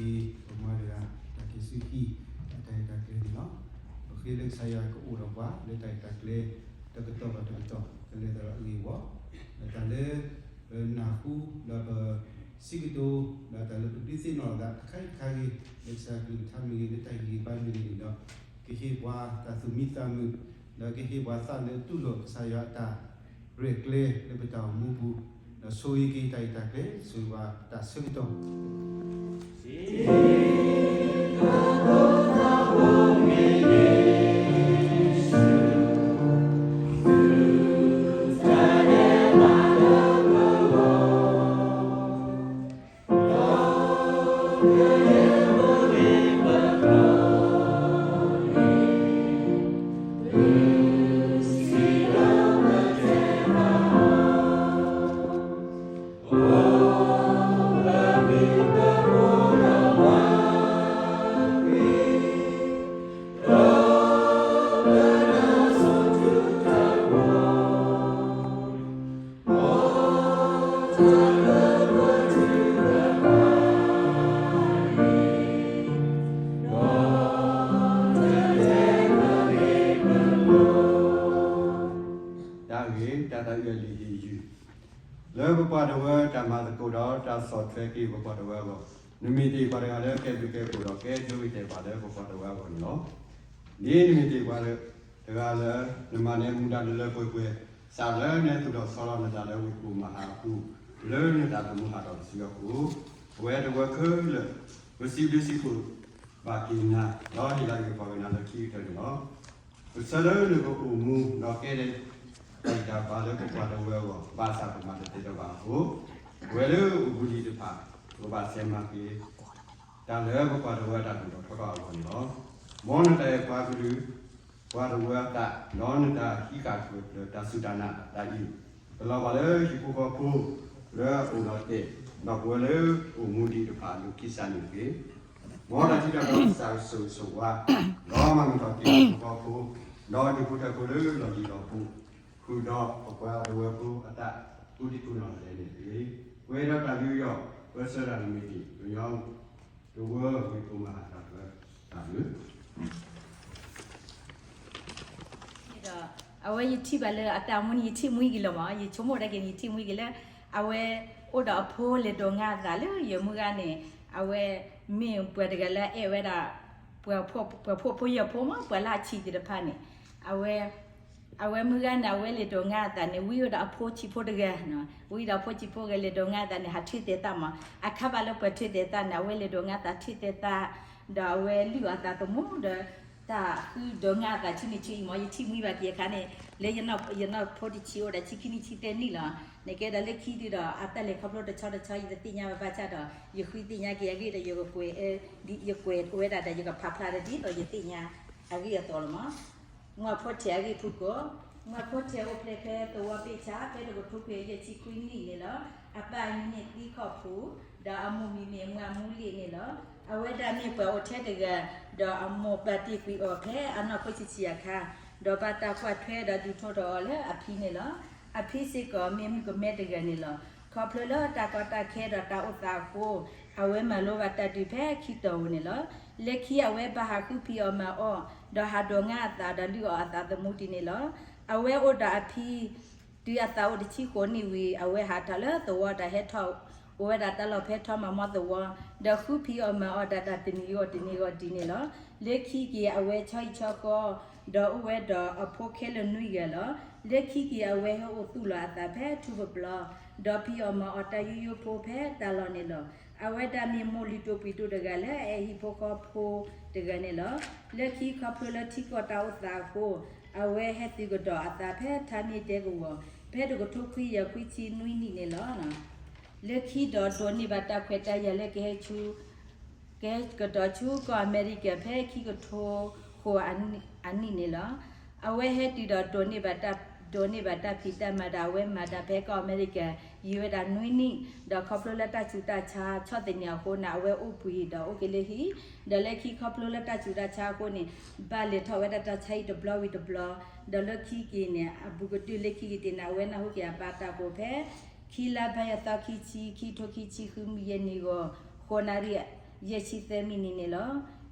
ပမၤတဂၤ တၢ်က့ၤဆူဟံၣ် အတၢ်ရဲၣ်တၢ်ကျဲၤန့ၣ်လီၤ. ပဃ့လၢကစၢ်ယွၤကအိၣ်ဒီးပှၤ လၢတၢ်ရဲၣ်တၢ်ကျဲၤ တကတီၢ်ဘၣ်တကတီၢ် ကလဲၤသးဒီးအဂ့ၢ်အဂီၢ်, ဒီးတၢ်လၢ ပနၢ်ဟူ ဒီးပစံးကတိၤ ဒီးတၢ်လၢပဒုးသ့ၣ်နီၣ်အသး တခါဂ့ၤတခါဂ့ၤ လၢကစၢ်ကလုၢ်ကထါမ့ၢ်ဂ့ၤ လၢတၢ်ဂံၢ်ဘါမ့ၢ်ဂ့ၤန့ၣ်ဒီး ကဟ့ၣ်ပှၤတၢ်သူၣ်မံသးမုာ် ဒီးကဟ့ၣ်ပှၤသးလၢတူၢ်လိာ်ကစၢ်ယွၤအတၢ်ရဲၣ်ကျဲၤလၢပတၢ်အိၣ်မူပူၤ, ဒီးဆိၣ်ဂ့ၤက့ၤတၢ်ရဲၣ်တၢ်ကျဲၤ ဆိၣ်ဂ့ၤပှၤတၢ်ဆၢကတီၢ် တၢ်ဂ့ၢ် တၢ်သးအုးအလံာ်ဟ့ၣ်ယုၢ် လၢပပှၤတဝၢတၢ်မၤသကိးဒီးတၢ်ဆီၣ်ထွဲက့ၤပပှၤတဝၢအဂီၢ်, နမ့ၢ်တ့ၢ်ပှၤတဂၤလၢကဲဘျုးကဲဖှိၣ်ဒီးကဲဒိဂ့ၤတဲာ်ဘၣ်လၢပပှၤတဝၢအဂီၢ်န့ၣ်လီၤ. ဒ်နမ့ၢ်တ့ၢ်ပှၤတဂၤလၢ နမၤနၢၤမူဒါလၢလၢပှဲၤပှဲၤ, စးလၢနသူၣ်ထီၣ်ဆီလီၤနသးလၢဝ့ၢ်ကိၣ်မၤဟးအပူၤ, လၢနတၢ်သမူဟးထီၣ်တစုအဃိ, ပဝဲတဝၢခဲလၢာ် ပစံးဘျုးစံးဖှိၣ်ဘၣ်က့ၤနၤ, ဒီးဟ့ၣ်လၤက့ၤပှၤကနၤလၢခံကတၢၢ်န့ၣ်လီၤ. ပဆၢလၢနကအိၣ်မူဒီးကဲဒဲး တၢ်ဂံၢ်တၢ်ဘါလၢပပှၤတဝၢအဂီၢ် ဘၣ်ဆၣ်ပမၤတသ့တဘၣ်အဃိ, ပဝဲလၢအိၣ်မူဒံးတဖၣ် ပဘၣ်ဆဲးမၤက့ၤ တၢ်လၢပပှၤတဝၢတၢ်ဒိၣ်ထီၣ်ထီထီၣ်အဂီၢ်န့ၣ်လီၤ. မ်နတၢ်အဲၣ်ပှၤကလုာ် ပှၤတဝၢအသး, ဒီးနတၢ်ဟံးဃာ်ကွဲးဖျၢၣ်တၢ်စူၢ်တၢ်နာ်တၢ်အံၤ, ကလီၤဘၣ်လၢဟံၣ်ဖိဃီဖိ လၢအအိၣ်ဒီးတဲာ်, ဒီးပဝဲလၢအိၣ်မူဒံးတဖၣ်အဒိၣ်ခံစးန့ၣ်တက့ၢ်. မ်တၢ်ထံၣ်တၢ်တီကစၢ်ကဆိၣ်ဂ့ၤဆိၣ်ဝါ, ဒီးမၤမုာ်ထီၣ်က့ၤဟံၣ်ဖိဃီဖိ, ဒီးဒူၣ်ဖိထၢဖိလၢလီၢ်လံၤလီၢ်ဘူး, ဃုာ်ဒီးပပှၤတဝၢဖိအသး ဃုာ်ဒံးဃုာ်နီၢ်ဒဲးန့ၣ်တက့ၢ်. ပှဲၤဒီးတၢ်လုၢ်ယီၢ် ပၢဆှၢတၢ်တမံၤတံၢ် ကညီ တဝၢဝ့ၢ်ကိၣ်မၤဟးတၢ်ပၢတၢ်ဘျုး ဒီး အဝဲယထံၣ်ဘၣ်လၢအတၢ်မူန့ၣ် ယထံၣ်မှံက့ၤလီၤမး, ယဆိကမိၣ်ဒၣ်က့ၤန့ၣ် ယထံၣ်မှံက့ၤလၢ အဝဲအိၣ်ဒီးအဖိလဲၤဒိးငါအသးလၢယမုၢ်ဂၤန့ၣ်, အဝဲမ့ၢ်ပှၤတဂၤလၢအအဲၣ်ဝဲဒၣ် ပှၤဖိ ပှၤဖိဖိယာ်ဖိမး ပှၤလၢအဆံးသ့ၣ်တဖၣ်န့ၣ်, အဝဲ အဝဲမုၢ်ဂၤန့ၣ် အဝဲလဲၤဒိးငါအသးန့ၣ် ဝံၤအိၣ်ဒီးအဖိဆံးဖိတဂၤ, ဝံၤဒီးအဖိဆံးဖိဂၤလဲၤဒိးငါအသးန့ၣ် ဟးထၢၣ်သဲးသၣ်မး, အခါဘၣ်လၢပှၤထၢၣ်သဲးသၣ်န့ၣ် အဝဲလဲၤဒိးငါအသးထၢၣ်သဲးသၣ်, ဒီးအဝဲလုၢ်အီၣ်အသးသမူဒီး တၢ်ဃုဒိးငါအသးဆူန့ၣ်ဆူအံၤမး, ယထံၣ်မှံဘၣ်က့ၤအခါန့ၣ် လၢယနီၢ်ဖိတဆံးအိၣ်ဒီးဆံခံနံၣ်ဆံသၢနံၣ်လီၤ. နကဲဒီးလၢခံဒုဒီး အတၢ်လဲၤခီဖျိတဆီတဆီ ယတသ့ၣ်ညါဘၣ်ဘၣ်ဆၣ်ဒီး ယဃုသ့ၣ်ညါက့ၤအဂ့ၢ်ဒီး ယကကွဲး ယကွဲးဝဲဒၣ်ဒီး ယကဖးဖျါဒီးဒ်သိးယသ့ၣ်ညါအဂ့ၢ်အသိးလီၤမး. မွၢ်ဖိထဲးအဂ့ၢ်ဖုၣ်ကိာ်, မွၢ်ဖိထဲးအိၣ်ဖျဲၣ်ဖဲသဝီဘ့ၣ်ဆၣ် ဖဲတကထိခွံကယၤယဲၢ်ဆံခွံနံၣ်န့ၣ်လီၤ. အပၢ်အမံၤန့ၣ်သံခီၣ်ဖူ, ဒီးအမိၢ်မံၤမ့ၢ်မွၢ်မူလ့ၣ်န့ၣ်လီၤ. အဝဲဒၣ်မ့ၢ်ပှၤအိၣ်ထဲတဂၤ, ဒီးအမိၢ်ပာ်တ့ၢ်ကွံာ်အီၤဖဲအနီၢ်ခိဆံးဆံးအခါ, ဒီးဘၣ်တၢ်ကွၢ်ထွဲဒီးဒုးထီၣ်ထီၣ်အီၤလၢအဖံန့ၣ်လီၤ. အဖံစ့ၢ်ကီးမ့ၢ်မုၣ်ကမဲတဂၤန့ၣ်လီၤ. ခီဖျိလၢတၢ်ကီတၢ်ခဲဒီးတၢ်အိၣ်သးအဃိ, အဝဲမၤလိဘၣ်တၢ်ဒုးဖဲခံတီၤဧိၤန့ၣ်လီၤ. လၢခံအဝဲဘၣ်ဟးဃုဖံးအီၣ်မၤအီၣ်, ဒီးဟးဒိးငါအသးဒီးလုၢ်အီၣ်အသးသမူဒ်န့ၣ်လီၤ. အဝဲအိၣ်ဒီးအဖံ တုၤအသးအိၣ်တဆံဃိးနံၣ်ဝံၤ အဝဲဟးထီၣ်လၢသဝီတၢ်ဟဲထီၣ်, အိၣ်ဝဲဒၣ်တၢ်လီၢ်ဖဲထီမၤမီသဝီ, ဒီးဃုဖံးအီၣ်မၤအီၣ်ဒၣ်တၢ်တနံၤဂီၢ်တနံၤဂီၢ်ဒ်န့ၣ်လီၤ. လၢခံက့ၤအဝဲဆီဟံၣ်ဆီဃီ, ဒီးအိၣ်ဝဲဒီးအဖိခဲလၢာ်နွံဂၤလီၤ. လၢခံက့ၤအဝဲဟဲအိၣ်သူၣ်လီၤအသးဖဲထူပပျီ, ဒီးဖံးအီၣ်မၤအီၣ်တၢ်ယိယိဖိဖဲတၢ်လီၢ်န့ၣ်လီၤ. အဝဲဒၣ်မ့ၢ်မိၢ်လုၢ်ဒိၣ်ပှ့ၤဒိၣ်တဂၤလၢအအဲၣ်ဟံၣ်ဖိဃီဖိတဂၤန့ၣ်လီၤ. လၢခံခီဖျိလၢထံကီၢ်တၢ်အိၣ်သးအဃိ, အဝဲဟဲသုးကဒီးအသးဖဲထါမ့ၢ်တဲကဝီၤ, ဖဲတကထိခွံကယၤခွံဆံနွံနံၣ်န့ၣ်လီၤ. လၢခံဒီးဒိးန့ၢ်ဘၣ်တၢ်ခွဲးတၢ်ယာ်လၢကဟဲဆူ ကဟဲကဒီးဆူကီၢ်အမဲရကၤဖဲခံကထိဃိးအနံၣ်န့ၣ်လီၤ. အဝဲဟဲတုၤဒီးဒိးန့ၢ်ဘၣ်တၢ်, ဒိးန့ၢ်ဘၣ်တၢ်ဖံးတၢ်မၤဒီးအဝဲမၤတၢ်ဖဲကီၢ်အမဲရကၤ ယံာ်ဝဲဒၣ်နွံနံၣ်, ဒီးခီဖျိလၢတၢ်ဆူးတၢ်ဆါဆီၣ်သနံးအဃိန့ၣ် အဝဲအိၣ်ဘှံးဒီးအိၣ်က့ၤလၢဟံၣ်, ဒီးလၢခံခီဖျိလၢတၢ်ဆူးတၢ်ဆါအဃိန့ၣ် ဘၣ်လဲၤထီၣ်ဝဲဒၣ်တၢ်ဆါဟံၣ်တဘျီဝံၤတဘျီ, ဒီးလၢခံက့ၤန့ၣ် အဘူးကတၢၢ်လၢခံက့ၤတ့ၢ်န့ၣ် အဝဲနၢ်ဟူက့ၤအပၢ်တၢ်ကိးဖဲ ခံလါဘၢၣ်ယဲၢ်သီခံဆံ ခံထိခံဆံဃုမုၢ်ယဲၢ်နံၤဂီၢ် ဃိးနၣ်ရံၣ် ယဲၢ်ဆံသၢမံးနံးန့ၣ်လီၤ.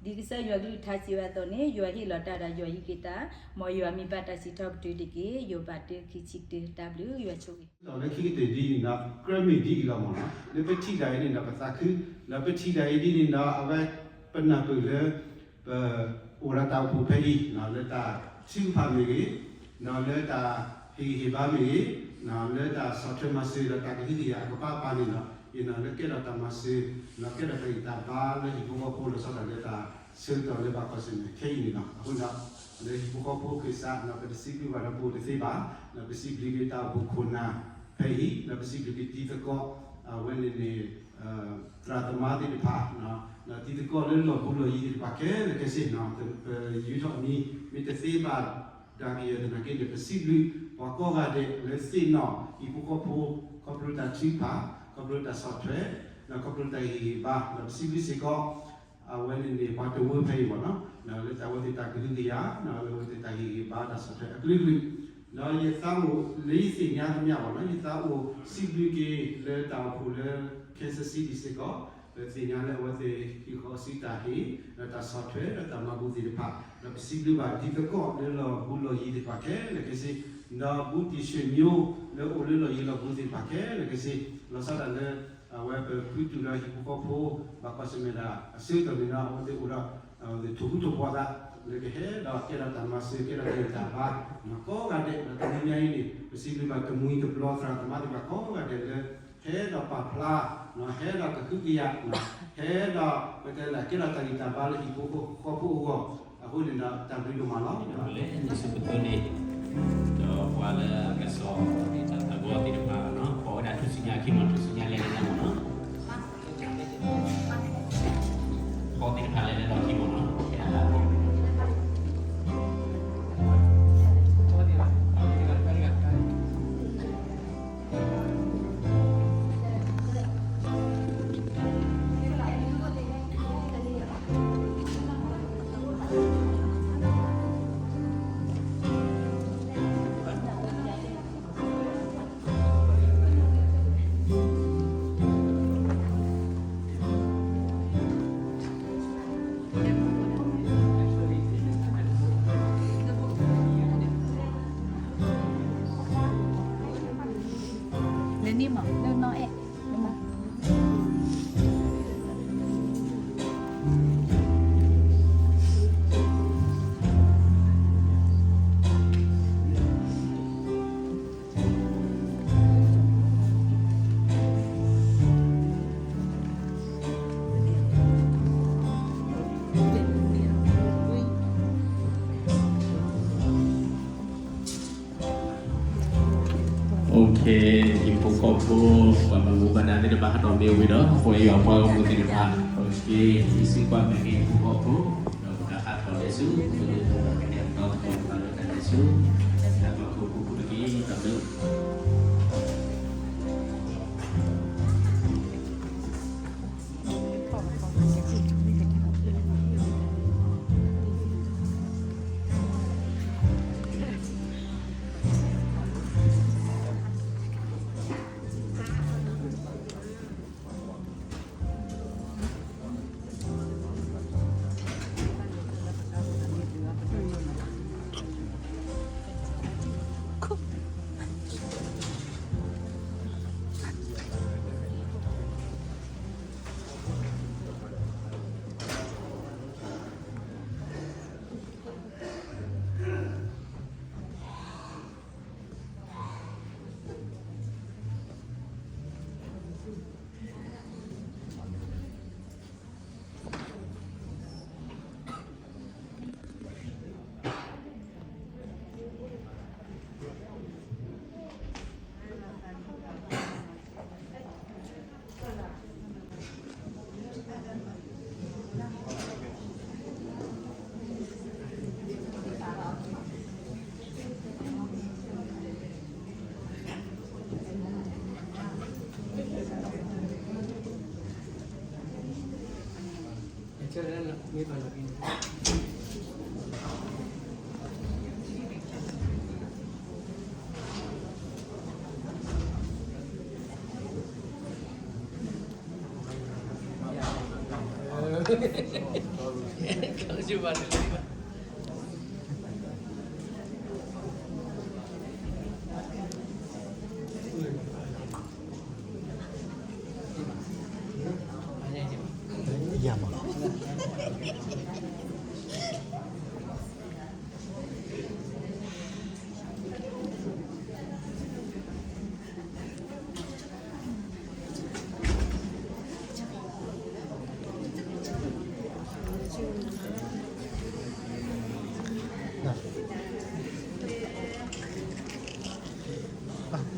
ဒ်ကစၢ်ယွၤကလုၢ်ကထါစံးဝဲအသိးန့ၣ်, ယွၤဟ့ၣ်လီၤတၢ်ဒီးယွၤဟံၣ်က့ၤတၢ်, မ်ယွၤမ့ၢ်ဘၣ်တၢ်စံးထီၣ်ပတြၢၤတက့ၢ်. ယိၤဘး တၢ ခံဆံတၢ, တၢ်ဘျုးယွၤဆိၣ်ဂ့ၤ. ဒီးလၢခံကတၢၢ်ဒ်န့ၣ်ဒီး ကြၢးမ့ၢ်ဒ်အံၤလီၤမ့ၢ်နီၤ, လၢပထံၣ်ဒၣ်အံၤန့ၣ်ဒီး ပသးခု, ဒီးပထံၣ်ဒၣ်အံၤဒ်န့ၣ်ဒီး အဝဲ ပနၢ်ပၢၢ်လၢ ပအိၣ်ဒီးတၢ်အိၣ်ဖှိၣ်ဖဲအံၤ လၢတၢ်ထုကဖၣ်မ့ၢ်ဂ့ၤ, ဒီးလၢတၢ်ဟ့ၣ်ဂံၢ်ဟ့ၣ်ဘါမ့ၢ်ဂ့ၤ, လၢတၢ်ဆီၣ်ထွဲမၤစၢၤဒီးတၢ်ကဟုကယာ်အကပၤပၤန့ၣ်ဒီး ယနာ်လၢကဲထီၣ်တၢ်မၤစၢၤ ဒီးကဲထီၣ်တၢ်ဂံၢ်တၢ်ဘါလၢဟံၣ်ဖိဃီဖိ လီၤဆီဒၣ်တၢ်လၢတၢ်ဆၢကတီၢ်လၢဘၣ်ကွၢ်ဆၢၣ်မဲာ်ခဲအံၤန့ၣ်လီၤ. အဃိဒီး လၢဟံၣ်ဖိဃီဖိကစၢ် ပတစံးဘျုးဘၣ်ဒီးပအိၣ်တသ့ဘၣ်, ပစံးဘျုးက့ၤတၢ်အိၣ်ဖှိၣ်ခိၣ်နၢ်ဖဲအံၤ, ဒီးပစံးဘျုးက့ၤတံၤသကိး အဝဲန့ၣ်န့ၣ် သရၣ်သမါသ့ၣ်တဖၣ်, ဒီးတံၤသကိးလၢလီၢ်ဘူးလီၢ်ယံၤသ့ၣ်တဖၣ်ခဲလၢာ်ခဲဆ့, ပယုၢ်ထီၣ်မံၤ မ့ၢ်တသ့ဘၣ်ဒၣ်ကယဲၢ်သနာ်က့န့ၣ် ပစံးဘျုးပှၤကိးဂၤဒဲးလၢသ့ၣ်နီၣ်ဟံၣ်ဖိဃီဖိ, ခီဖျိတၢ်ထုကဖၣ်, ခီဖျိတၢ်ဆီၣ်ထွဲ, ဒီးခီဖျိတၢ်ဟ့ၣ်ဂံၢ်ဟ့ၣ်ဘါ, ဒီးပစံးဘျုးစ့ၢ်ကီး အဝဲန့ၣ်န့ၣ် ပှၤတဝၢဖဲအံၤမ့ၢ်နီၤ, လၢတၢ်ဝဲသ့ၣ်တၢ်ကဟုကယာ်, လၢအဝဲသ့ၣ်တၢ်ဟ့ၣ်ဂံၢ်ဟ့ၣ်ဘါတၢ်ဆီၣ်ထွဲအကလုာ်ကလုာ်, ဒီးယသးအိၣ်လၢယသ့ၣ်ညါသမျှမ့ၢ်နီၤ, ယသးအိၣ်စံးဘျုးက့ၤလၢတၢ်အိၣ်ဖှိၣ်လၢ Kansas City စ့ၢ်ကီး, ပသ့ၣ်ညါလၢအဝဲသ့ၣ်ဟံၣ်ဃီစုတၢ်ဟ့ၣ်, ဒီးတၢ်ဆီၣ်ထွဲ ဒီးတၢ်မၤဘူၣ်သ့ၣ်တဖၣ်, ဒီးပစံးဘျုးဘၣ်တံၤသကိးလၢလီၢ်ဘူးလီၢ်ယံၤသ့ၣ်တဖၣ်ခဲလၢာ်ခဲဆ့, ဒီးဘူးတံၢ်ဆှၢမျိုးလၢအိၣ်လၢလီၢ်ယံၤလီၢ်ဘူးသ့ၣ်တဖၣ်ခဲလၢာ်ခဲဆ့, လီၤဆီဒၣ်တၢ်လၢ အဝဲပဖုတူၢ်ဒီးဟံၣ်ဖိဃီဖိ ဘၣ်ကွၢ်ဆၢၣ်မဲာ်ဒၣ်အဆၢကတီၢ်န့ၣ်ဒီး အဝဲသ့ၣ်အိၣ်ဒီး ထိၣ်ဟူးထိၣ်ဘှီသး လၢကဟဲဒီးကဲထီၣ်တၢ်မၤစၢၤ ကဲထီၣ်တၢ်ဂံၢ်တၢ်ဘါ ကိးဂၤဒဲး ဒီးတနံၤညါအံၤန့ၣ် ပစံးဘျုးဘၣ်တမှံၤတဘျီသရၣ်သမါသ့ၣ်တဖၣ်ကိးဂၤဒဲးလၢ ဟဲဒီးပာ်ဖျါ ဟဲဒီးကဟုကယာ် ဟဲဒီးပတဲလၢကဲထီၣ်တၢ်ဂံၢ်တၢ်ဘါလၢဟံၣ်ဖိဃီဖိအဂီၢ်, အဃိန့ၣ်ဒီးတၢ်ဘျုးဒိၣ်မးလီၤ. လၢလံာ်စီဆှံပူၤန့ၣ် ဒီးပှၤလၢအကစီၣ်အဂီၢ်သ့ၣ်တဖၣ် ကိးဝဲဒၣ်ထူၣ်စုညါခံမီၤ ထူၣ်စုညါလဲၤလဲၤလၢမီၤနီၤ, ဖီသ့ၣ်တဖၣ်လဲၤလဲၤလီၤခံမီၤနီၤ.လၢန့ၣ်မး လၢနီၢ်အဲၣ် ဟံၣ်ဖိဃီဖိ ပှၤဘၣ်မူဘၣ်ဒါသ့ၣ်တဖၣ် ဟးထီၣ်မ့ၢ်ဝံၤဒီး ပှၤယွၤပှၤဂီၢ်မုၢ်သ့ၣ်တဖၣ် ပက့ၤဆံကွၢ်မဲာ်က့ၤဟံၣ်ဖိဃီဖိ ဒီးပကဟးထီၣ်လဲၤဆူ ပကလဲၤဒီးပကလဲၤဆူ တၢ်မၤခိၣ်ပူၤတက့ၢ် တၢ်ဘျုး ပှ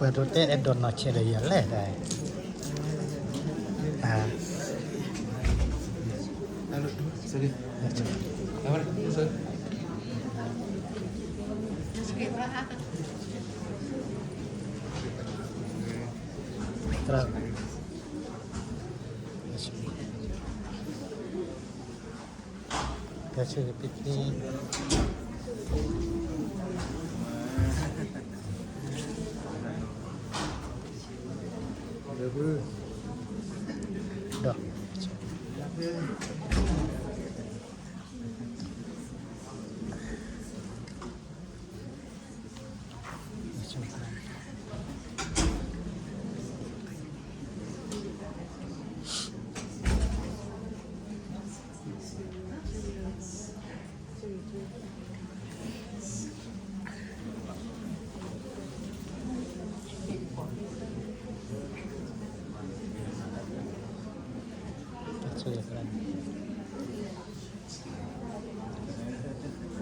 ၤဒိးတဲအဲၣ်ဒိး နီၢ်ဆဲး ဒီးယၤလဲၣ်ဒၣ်, သရၣ် ကဆူၣ်ကပံပ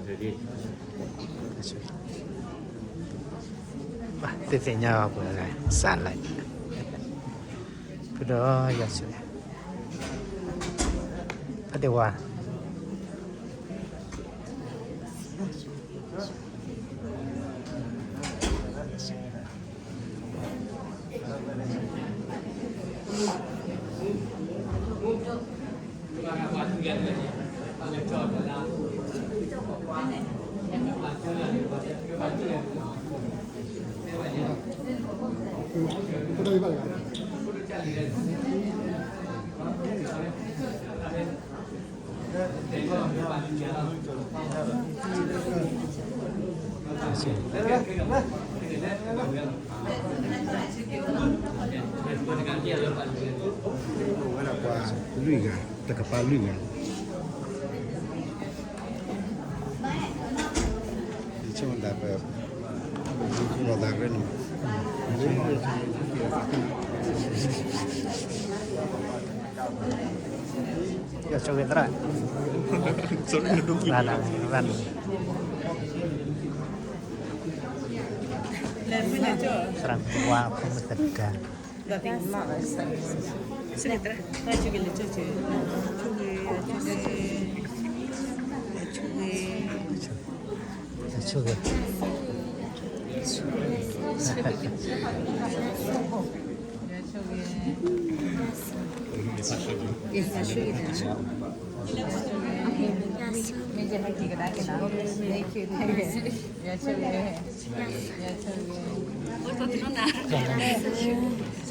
ံ ဒီး သ့ၣ်သ့ၣ်ညါပှၤဂၤ စၢ်လၢ် ပဒီးယၤဆူ ဖးတ့ၢ်ဝါ ဝဲဒၣ်ပှၤလွံၢ်ဂၤ တကပၤလွံၢ်ဂၤ ယဆိကမိၣ်သးပ လီၤသးရဲန့ၣ် ယဆိကမိၣ်သရၣ် သရၣ် သရၣ်ဝါဖိမုၣ်သဒါ အဆိၣ်ဂ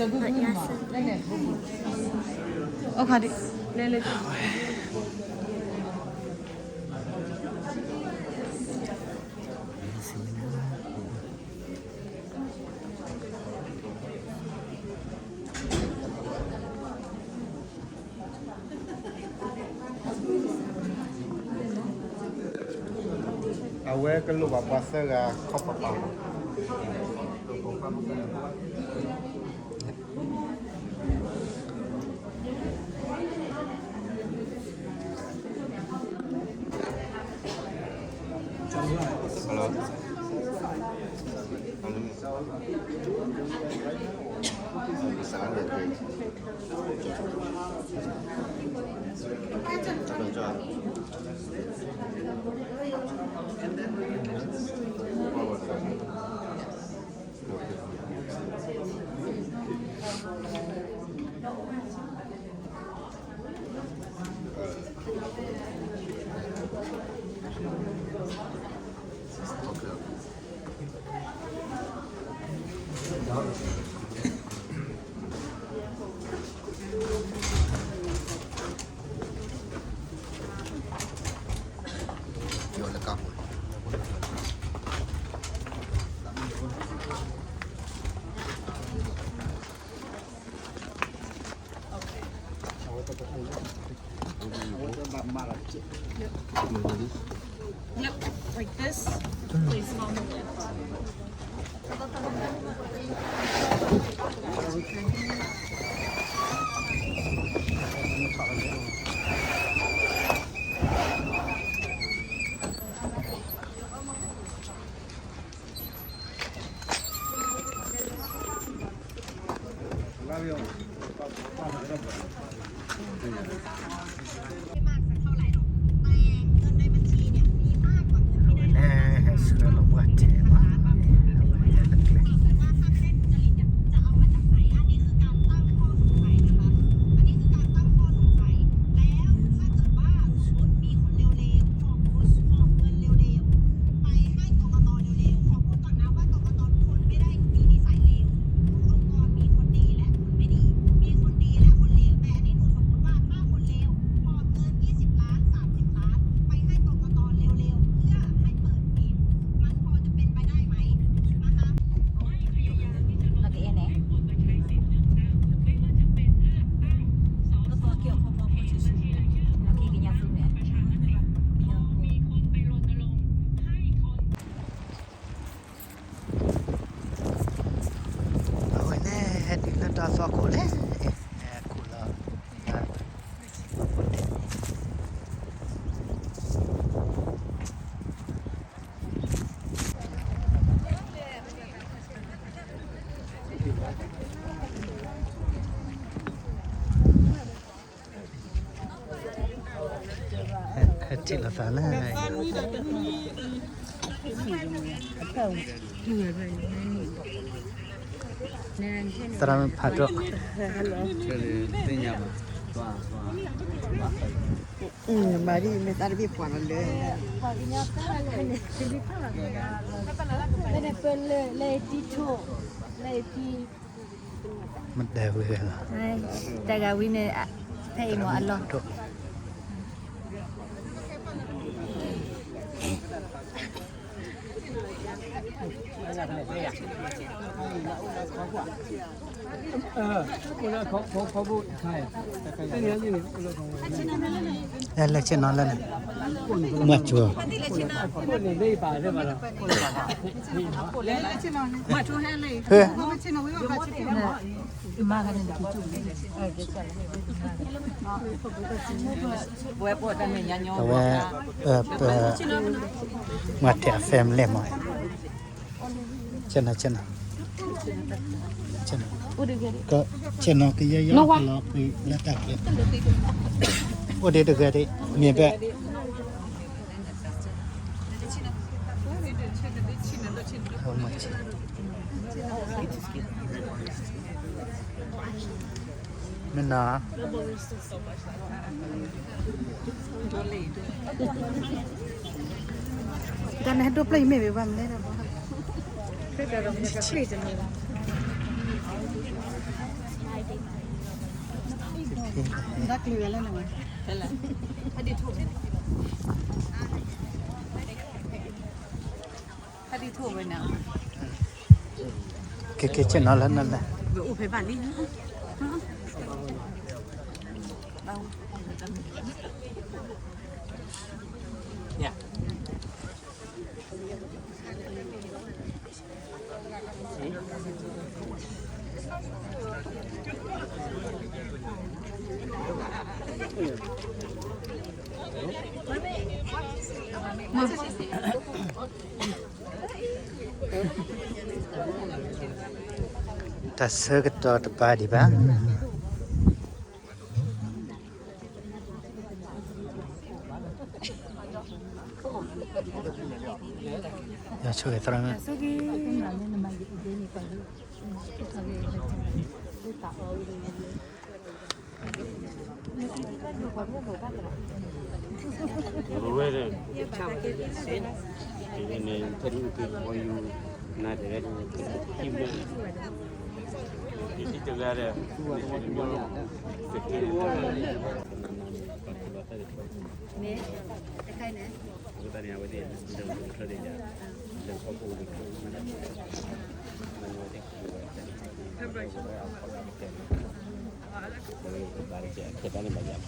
့ၤ အိၣ်ခါဒံး လဲၤလဲၤ အဝဲကလိၣ်ဘၣ်ပှၤသၢဂၤခီၣ်ပပၤ Hello. Yep, like this. Please follow me. အဝဲန့ၣ် ဟဲတုၤလၢတၢ်သွၣ်ခိၣ်လဲၣ်, ဟဲခိၣ်လီၤ, ဟဲထံၣ်လိာ်သးလၢ သရၣ်မုၣ်ဖးဒိၣ်, မၤဒ်မ့ၢ်သးတဘ့ၣ်ပှၤလီၤလၢ မ့ၢ်တဲဝံၤလီၤ, တဂၤဝံၤန့ၣ် ဖဲအံၤမ့ၢ်အလီၢ် လဲၤလဲၤဆ့ၣ်နီၤလၢန့ၣ်, မွဲၢ်ကၠိ, ဖဲ အဝဲ ပ ပ မၤထဲးအ family မး, ဆ့ၣ်နီၤ ဆ့ၣ်နီၤ, ဆ့ၣ်နီၤ က ဆ့ၣ်နီၤကယဲၢ်ယဲၢ် ကလီၤကွံာ်လၢတၢ်ကျဲ, အိၣ်ဒံးတဂၤဒံး မ့ၢ်ဘၣ် မ့ၢ်နီၤ, တၢ်န့ၣ်ဟဲဒိၣ်ပျၢ်ယမ့ၢ်ဝဲဘၣ်မလဲၣ်ဒီး, တၢ်ကျုၤဝဲလၢန့ၣ်ဝဲ, ကဲကဲ ဆ့ၣ်နီၤလၢနလဲၣ်. တၢ်ဆၢကတီၢ်တပၤဒံးဘၣ်. ယဆိၣ်ဂ့ၤသရၣ်မုၣ်. ခဲတၢ်န့ၣ်ဘၣ်ယၤဖီခိၣ်ကဂၤန့ၣ် တၢ်ဘျုးတၢ်ဖှိၣ်ကစၢ်ယွၤ, ပစံးဘျုးယွၤဘျုးဖှိၣ်ဒိၣ်မး လၢကစၢ်ယွၤဆှၢပမုၢ်နံၤလီၤ. လၢတၢ်စံးဘျုးက့ၤကစၢ်ယွၤဘျုးဖှိၣ် မၤဝံၤက့ၤ ပတၢ်ပာ်လီၤဒီပုၢ်ဝဲၢ်မုၢ်အဒဲဟီၣ်ခိၣ် လၢကတီၢ်နၣ်ရံၣ် ပအိၣ်လၢတၢ်လီၢ်ဖဲအံၤလံ. ပဃ့လၢကစၢ်ယွၤ ဆိၣ်ဂ့ၤက့ၤတၢ်အဲၣ်တၢ်ကျဲၤလၢအိၣ်လီၤတဲ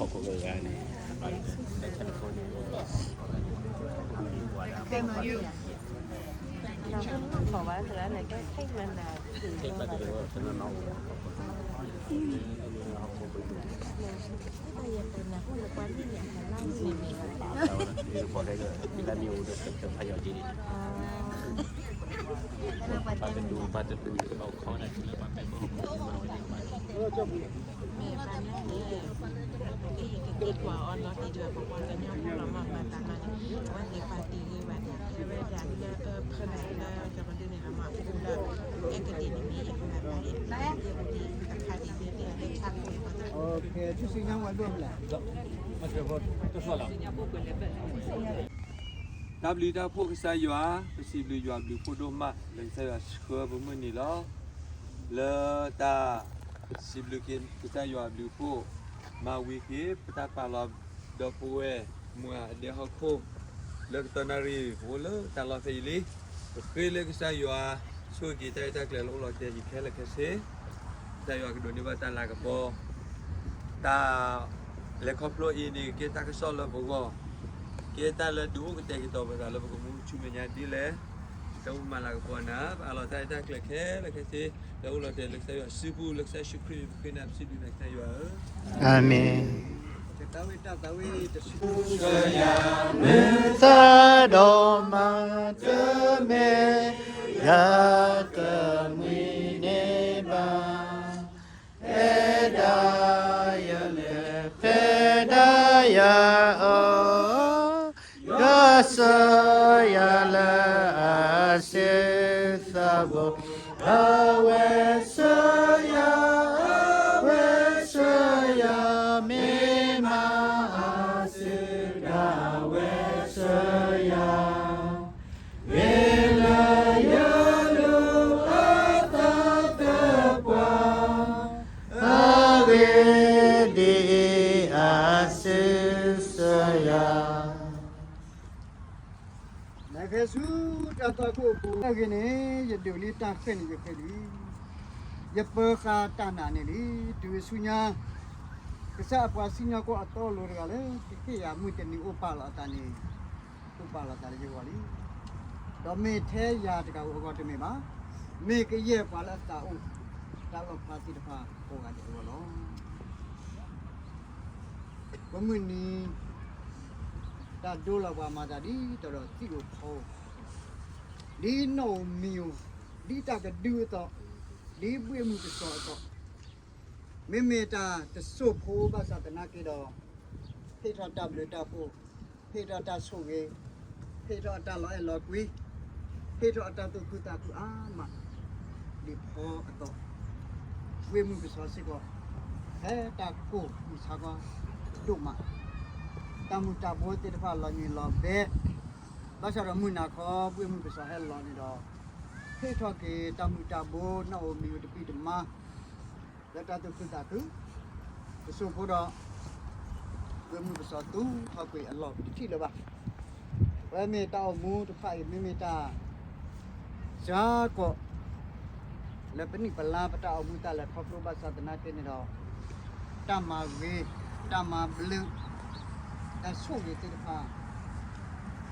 ာ်အံၤခဲလၢာ်ခဲဆ့, ကစၢ်ယွၤကဒိးန့ၢ်ဘၣ်တၢ်လၤကပီၤ တၢ်လဲၤခီဖျိအံၤန့ၣ် ကဲတၢ်ကစီၣ်လၢပဂီၢ်, ကဲတၢ်လၢဒုးအိၣ်ကတဲာ်ကတီၤပသးလၢပကမူဆူမဲာ်ညါဒ်လဲၣ်, တၢ်အိၣ်မၤလၤကပီၤနၤ ပအးလီၤတၢ်အဲၣ်တၢ်ကျဲၤခဲလၢာ်ခဲဆ့ လၢအိၣ်လီၤတဲာ်လၢကစၢ်ယွၤစုပူၤ လၢကစၢ်ယ့ၣ်ၡူးခရံာ် ပဃ့နၤပစံးဘျုးနၤကစၢ်ယွၤဧၢ, အၤမ့ၣ်. တၢ်ဝဲတၢ်သးဝဲတဆူ မုၢ်သးဒီးမၤတမ့ၢ် ယၤတမှံၤန့ၢ်ဘၣ်, ဖဲဒၣ်ယလဲၤ ဖဲဒၣ်ယအီၤ, ယွၤဆှၢယၤလၢအစုသးဘိ, အဝဲဆှၢယၤ, အဝဲဆှၢယၤ, မ့ၢ်မၤအစုဒၣ် အဝဲဆှၢယၤ မ့ၢ်လၢယလူၤအသးသပှၢ်, အဂ့ၢ်ဒ်အံၤ အစုဆှၢယၤ. နဟဲဆူတၢ်သွၣ်ခိၣ်အပူၤ အဂ့ၢ်န့ၣ် ယဒုးလံတၢ်ဃဲၣ်န့ၣ်ယဃဲၣ်လံ, ယပၢဃာ်တၢ်နာ်န့ၣ်လံ. တုၤဆူညါ ကစၢ်အပှၤစံၣ်ညီၣ်ကွီၢ်အတီအလိၤတဂၤလၢ ကဟ့ၣ်ယၤမုၢ်တနံၤအိၣ်ပာ်လီၤအသးန့ၣ် အိၣ်ပာ်လီၤသးလၢယဂီၢ်လံ. ဒီးမ့ၢ်ထဲယၤတဂၤဧိၤအဂီၢ်တမ့ၢ်ဘၣ်, မ့ၢ်ကယဲၢ်ပှၤလၢအသးအိၣ် တၢ်လီၣ်ဖျါသ့ၣ်တဖၣ်ကိးဂၤဒဲးအဂီၢ်လီၤ. ပမုၢ်နံၤ တၢ်ဒိလီၤပှၤမၤသးဒ်သိးဒီးသံၣ်ဧိၤဖီဧိၤ, ဒ်နီၣ်ဧိၤမံၤဧိၤ, ဒ်တၢ်ကဒုအသိး, ဒ်ဘှ့ၣ်မုၢ်ကစီၤအသိး, မ့မ့ၢ်တၢ်တစိၢ်ဖိဘၣ်ဆၣ်သနာ်က့ဒီး ဟ့ၣ်ထီၣ်တၢ်ဘျုးတၢ်ဖှိၣ်, ဟ့ၣ်ထီၣ်တၢ်ဆိၣ်ဂ့ၤ, ဟ့ၣ်ထီၣ်အတၢ်လီၤအဲၣ်လီၤကွံ, ဟ့ၣ်ထီၣ်အတၢ်သူၣ်ခုသးခုအါမး ဒ်ဖီအသိး, ဘှ့ၣ်မုၢ်ကစီၤစ့ၢ်ကီး ဟဲတၢ်ကိၢ်အံၤဆါကီဒိၣ်မး, တၢ်မုၢ်တၢ်ဘိသ့ၣ်တဖၣ်လီၤညံၤလီၤဘဲ, ဘၣ်ဆၣ်ဒီးမုၢ်နၤခီ ဘှ့ၣ်မုၢ်ကစီၤဟဲလီၤန့ၣ်ဒီး ဟ့ၣ်ထီၣ်က့ၤတၢ်မုၢ်တၢ်ဘိနီၣ်ဧိၤမံၤဧိၤတပံၢ်တမါ လၢတၢ်သူၣ်ခုသးခု တစိၢ်ဖိဒီး ဘှ့ၣ်မုၢ်ကစီၤသူထီၣ်ကွံာ်အလီၢ်တထံၣ်လၢၤဘၣ်. အဝဲမ့ၢ်တၢ်အိၣ်မူတဖၣ်အံၤ မ့မ့ၢ်တၢ် စှၤကီး လၢပနံၣ်ပလါပတၢ်အိၣ်မူတၢ်လဲၤခီဖျိဘၣ်ဆၣ်သနာ်က့န့ၣ်ဒီး တၢ်မၤဂ့ၤ, တၢ်မၤဘျုး, တၢ်ဆိၣ်ဂ့ၤသ့ၣ်တဖၣ်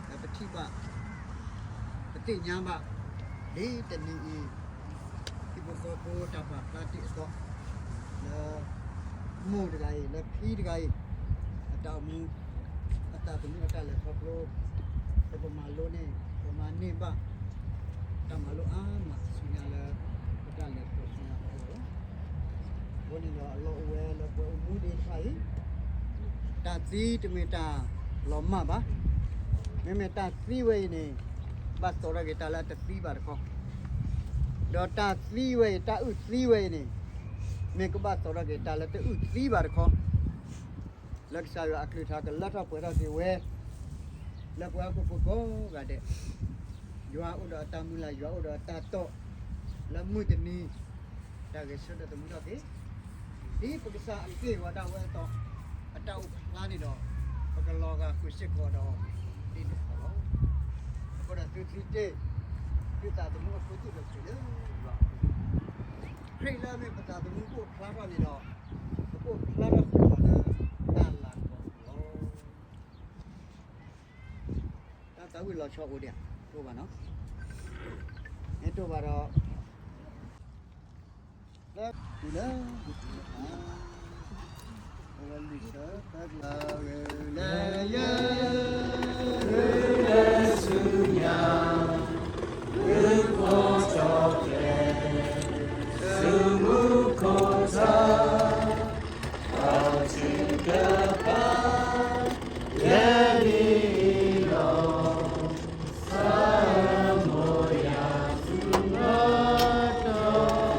လၢပထံၣ်ဘၣ် ပသ့ၣ်ညါဘၣ် ဒ်တနံၤအံၤ ဟံၣ်ဖိဃီဖိတၢ်ပာ်ဖျါတ့ၢ်အသီ လၢ မိၢ်တဂၤအံၤ လၢဖံတဂၤအံၤ အတၢ်အိၣ်မူ အသးသမူအတၢ်လဲၤခီဖျိ လၢပမၤလိန့ၢ် ပမၤန့ၢ်ဘၣ် တၢ်မၤလိအါမးဆူညါလၢ ပတၢ်လဲၤခီဖျိဆူညါအဂီၢ်လီၤ. အဃိန့ၣ်ဒီးအလီၢ်အိၣ်ဝဲလၢပှၤအိၣ်မူဒံးတဖၣ်အံၤ တၢ်သံတမ့ၢ်တၢ်လီၤမၢ်ဘၣ်. မ့မ့ၢ်တၢ်သံဝဲအံၤန့ၣ် ဘၣ်သီထီၣ်က့ၤတၢ်လၢအတသံဘၣ်တခီ, ဒီးတၢ်သံဝဲအံၤ တၢ်အုၣ်သံဝဲအံၤန့ၣ် မ့ၢ်ကဘၣ်သီထီၣ်က့ၤတၢ်လၢတအုၣ်သံဘၣ်တခီ လၢကစၢ်ယွၤအကလုၢ်ကထါကလၢထီၣ်ပှဲၤထီၣ်က့ၤဝဲ လၢပှၤဟီၣ်ခိၣ်ဖိကိးဂၤဒဲး, ယွၤအိၣ်ဒီးအတၢ်မုၢ်လၢ် ယွၤအိၣ်ဒီးအတၢ်တီၢ် လၢမုၢ်တနံၤ တၢ်ဂဲၤဆၢထၢၣ်သမူထီၣ်က့ၤ ဒ်ပကစၢ်အက့ၢ်အဂီၤဒၣ်ဝဲအသိး အတၢ်အိၣ်ဖျါန့ၣ်ဒီး ပကလီၤဂာ်ဃုာ်စ့ၢ်ကီးဒီး ဒ်န့ၣ်အသိးလီၤ. အဃိဒီးသုသံတ့ၢ် သုသးသမူအခိၣ်သူၣ်ဒီးခရံာ်လၢယွၤအပူၤ, ခရံာ်လၢအမ့ၢ်ပသးသမူအိၣ်ဖျါထီၣ်န့ၣ်ဒီး ပ ဖျါထီၣ်ဃုာ်လီၤလၢတၢ်လၤကပီၤပူၤလီၤ. တၢ်သးဝံၣ်လီၤဆီအိၣ်ဒံးဧါ, တအိၣ်ဘၣ်နီၤ, မ့ၢ်တအိၣ်ဘၣ်ဒီး လၢ တုၤလၢ တုၤလၢ အဝဲလံာ်ဆၢ သၢကလး လၢယဲ လၢဆူညါ လၢကီၢ်ကၠီၣ်တဲၣ် ဆူမူခိၣ်ထီ အီၣ်ထံကဖး ယဲဒ်အံၤလီၤ. ဆၢမုၢ်ယၤပူၤလၢနီၢ်တီတီ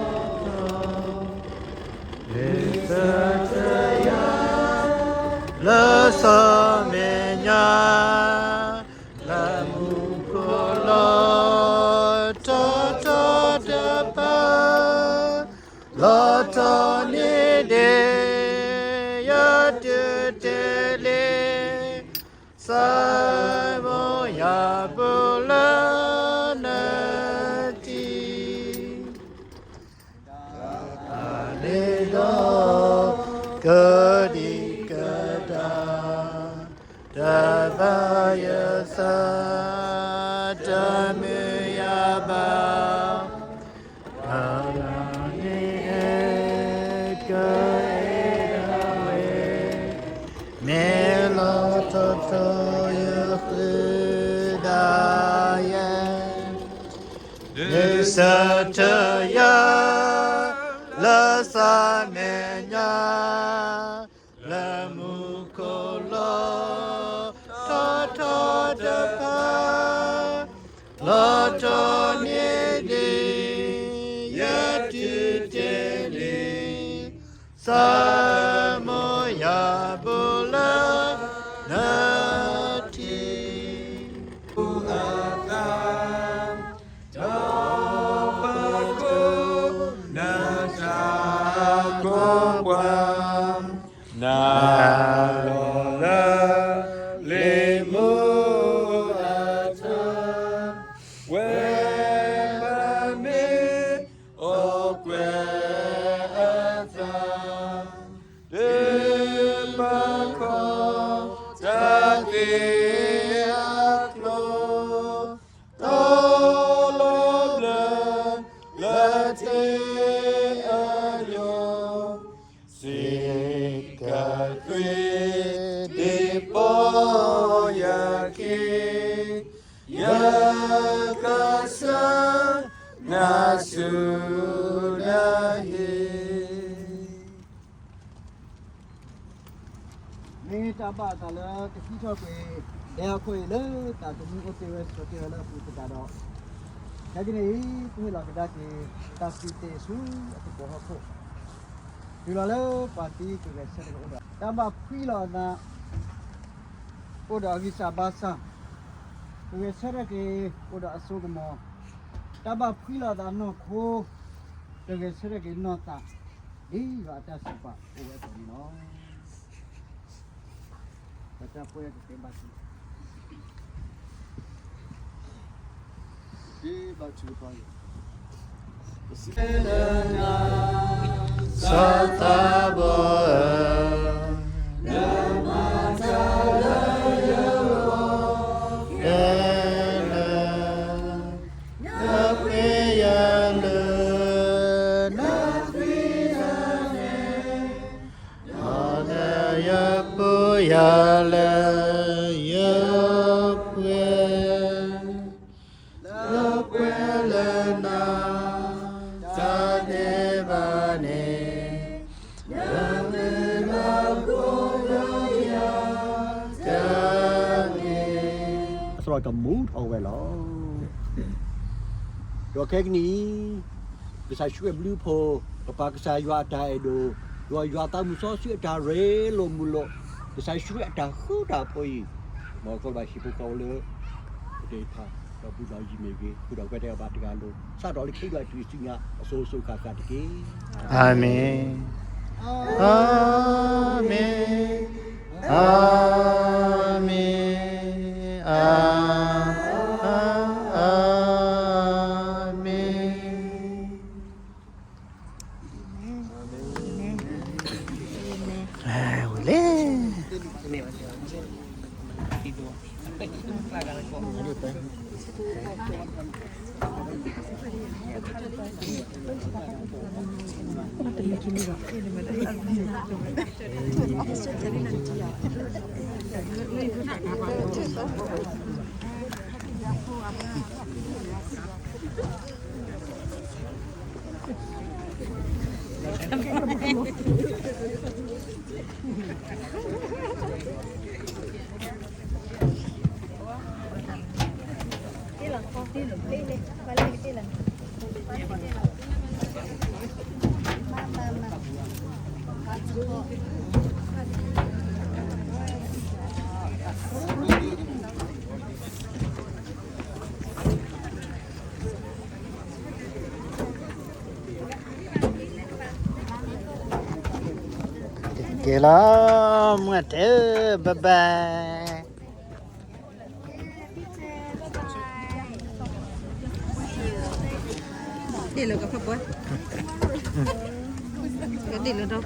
လၢဆၢမဲာ်ညါ လၢမူခိၣ်လီၤ တီတီတဖၣ် လီၤတီန့ၢ်ဒံး ယတုၤတ့ၢ်လံ ဆၢမုၢ်ယၤပူၤလၢနထံ တၢ်အန့ၣ်ဒီး ကဒံကဒါ တဘၣ်ယသး တမုာ်ယဘၣ် အလၢန့ၣ်အဲၣ် ကအဲၣ်ဒၣ်ဝဲ မ့ၢ်လီၤထီထီယဃုဒၣ်ယဲ ဒုးဆၢထၢၣ်ယၤ လၢဆၢမဲာ်ညါ လၢမူခိၣ်လီၤ တီတီတဖၣ် လီၤတီန့ၢ်ဒံး ယတုၤတ့ၢ်လံ ဆၢမုၢ်ယၤပူၤလၢနထံ အသး ဒီးပခိၣ် နတၢ်ကိးပှၤ နၤလီၤလၢ လ့ၣ်မူအထၢ ဝဲဘၣ်မ့ၢ် အိၣ်ကွဲးအသး ဒုးပခီၣ် တၢ်သ့အကျိၤ တီလီၤဘျၢ လၢထံအယိာ် စံးကသွံ ဒ်ပိာ်ယခံ ယကစၢ် နၤဆူနဟံၣ် မ့ၢ်တၢ်ဘၣ်အသးလၢကဟံးထီၣ်ကွံာ် ဒဲဟီၣ်ခိၣ်အံၤလၢတၢ်တမံၤအိၣ်တ့ၢ်ဝဲဆိးတ့ၢ်ဝဲလၢအပူၤသတးဒီး, ခဲကနံၣ်အံၤ ပဟ့ၣ်လီၤကဒါက့ၤ တၢ်စံးတ့ၢ်ဆူအကပိာ်ဟီၣ်ခိၣ်, တုၤလီၤလၢပှၤသံကဂဲၤဆၢထၢၣ်ကအိၣ်ဒီး တၢ်ဘၣ်ဖှံလီၤအသး အိၣ်ဒီးအဂံၢ်စၢ်ဘါစၢ်, ကဂဲၤဆၢထၢၣ်က့ၤ အိၣ်ဒီးအစိကမီၤ, တၢ်ဘၣ်ဖှံလီၤအသးနီၢ်ခိ, ကဂဲၤဆၢထၢၣ်က့ၤနီၢ်သး, ဒ်ယွၤအတၢ်စံးပာ်အိၣ်ဝဲအသိးန့ၣ်လီၤ. ပတၢ်ပှဲၤကသ့ဘၣ်ဆူ စီၤသးဘီဧၢ, နမၤတၢ်လၢယဂီၢ်ခဲလၢာ်, နပှ့ၤယၤလၢနသွံၣ်န့ၣ်, ဒီးလၢယပူၤယၤလၢယပှဲၤ လၢပှဲၤလၢနၤ တၢ်ဒဲးဘးန့ၣ်, လၢပှဲၤလၢနၤတၢ်န့ၣ်, အသရၣ်ကမူထီၣ်ဝဲလီၤ. ဒီးခဲကနံၣ်အံၤ ကစၢ်ယ့ၣ်ၡူးခရံာ်ဘျုးဖှိၣ်, ကပၢ်ကစၢ်ယွၤအတၢ်အဲၣ်ဒိၣ်, ဒီးယွၤသးမုၢ်စီဆှံအတၢ်ရ့လိာ်မုာ်လိာ်, ကစၢ်ယ့ၣ်ၡူးခရံာ်အတၢ်ဃူတၢ်ဖိးအံၤ, မ်အကဘၣ်ဟံၣ်ဖိဃီဖိလၢ ကတဲထါ, ဒီးဘူၣ်ဒီးယံၤမ့ၢ်ဂ့ၤ, ဃုာ်ဒီးပဝဲတဂၤဘၣ်တဂၤအလိၤ, စးထီၣ်လၢခရံာ်ဒီးတုၤဆူညါ အစိၤစိၤဃၣ်ဃၣ်တက့ၢ်. အၤမ့ၣ်, အၤမ့ၣ်, အၤမ့ၣ်, အၤမ့ၣ်. က့ၤလီၤ မုၢ်တဲ bye bye ဒ့ၣ်လၢကဖၢပှဲ ကဒ့ၣ်လၢဒီး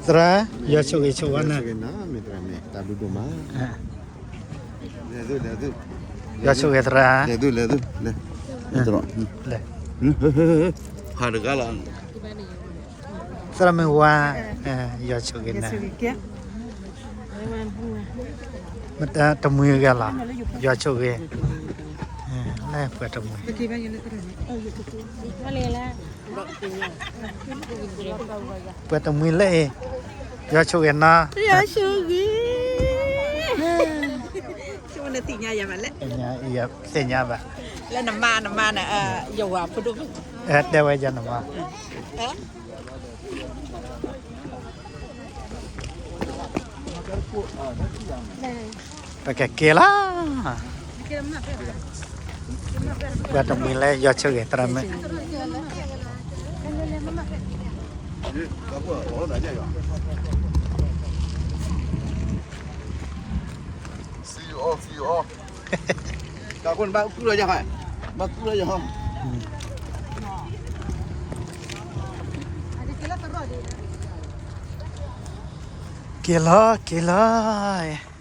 သရၣ် ယွၤဆိၣ်ဂ့ၤဆိၣ်ဝါနၤ တၢ်ဘျုးဒိၣ်မး ယွၤဆိၣ်ဂ့ၤသရၣ် လဲၤ ဟးတဂၤလီၤ သရၣ်မုၢ်ဝါ ယွၤဆိၣ်ဂ့ၤနၤ မတၤတမှံၤဂၤလီၤ ယွၤဆိၣ်ဂ့ၤ လၢပှၤတမှံၤ ပှၤတမှံၤလၢအံၤ ယွၤဆိၣ်ဂ့ၤနီၤ ယွၤဆိၣ်ဂ့ၤ နသ့ၣ်ညါယၤဘၣ်လဲၣ် သ့ၣ်ညါဘၣ် လၢနမါနမါန့ၣ် ယဝၤဖိဒိၣ် တဲဝဲယၤနမါ ပကက့ၤလီၤ ပှၤတမှံၤလၢယွၤဆိၣ်ဂ့ၤသရၣ်မုၣ် က့ၤလီၤ က့ၤလီၤ